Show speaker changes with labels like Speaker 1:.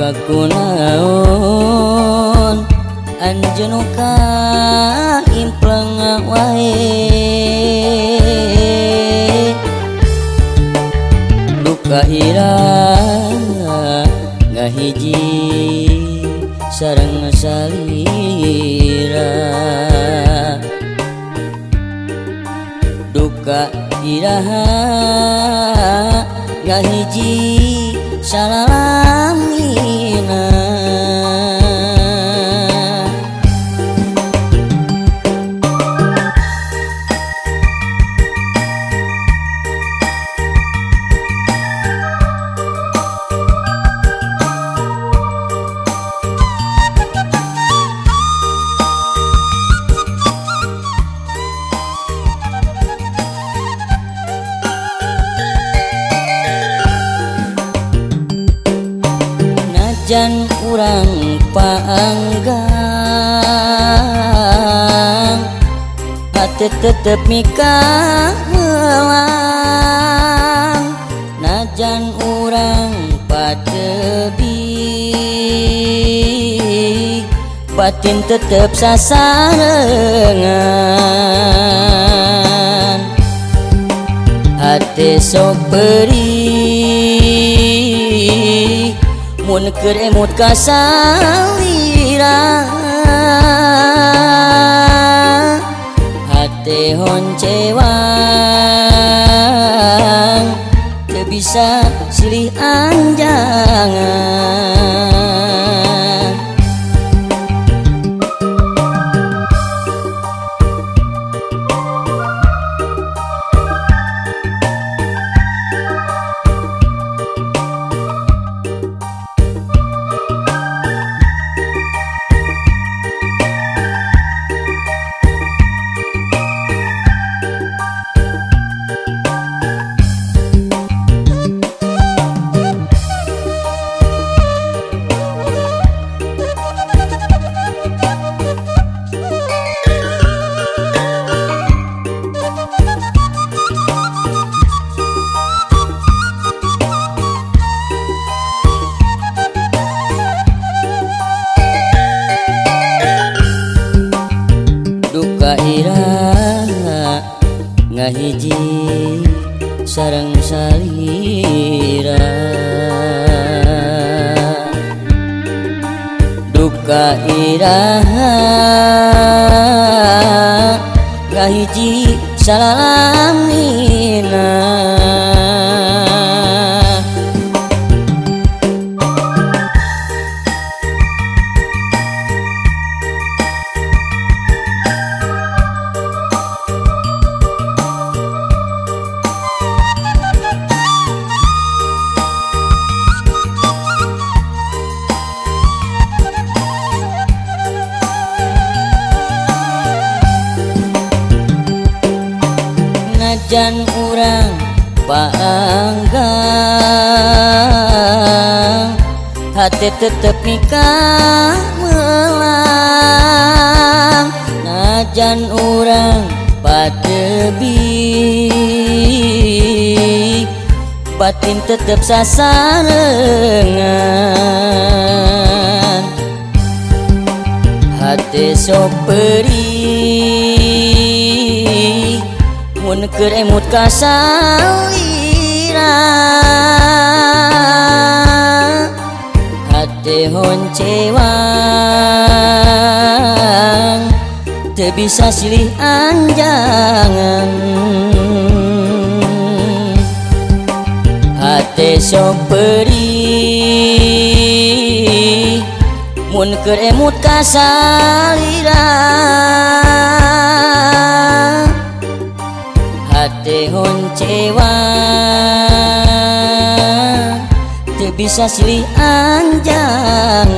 Speaker 1: Duka kunaon anjeun ka impleng wae, duka iraha ngahiji sareng salira, duka iraha ngahiji salalamina. Najan urang paanggang, hate tetep mikahelang. Najan urang patebi, batin tetep sasarengan. Hate sok perih mun keur emut ka salira, hate honcewang teu bisa silih anjangan. Duka iraha ngahiji sareng salira, duka iraha ngahiji salalamina. Najan urang paanggang, hate tetep mikamelang. Najan urang patebi, batin tetep sasarengan. Hate sok perih mun keur emut ka salira, hate honcewang teu bisa silih anjangan. Hate sok perih mun keur emut ka salira, hate honcewang teu bisa silih anjangan.